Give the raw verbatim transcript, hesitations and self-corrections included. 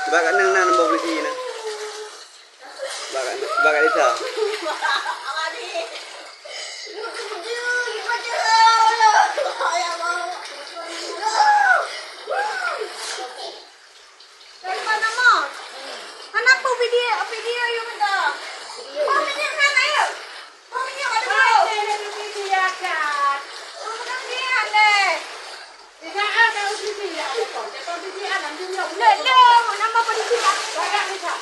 Bak kat nang, nang, nang polisi na. Bak kat, bak kat desa. Dari mana, Ma? Kenapa video, video you minta? Kau minyak mana, ya? Kau minyak ada. Kau minyak ada. Kau minyak ada. Tidak ada uji dia. Kau minyak ada. Lek, lek, nama polisi, Pak? Banyak ni, Pak.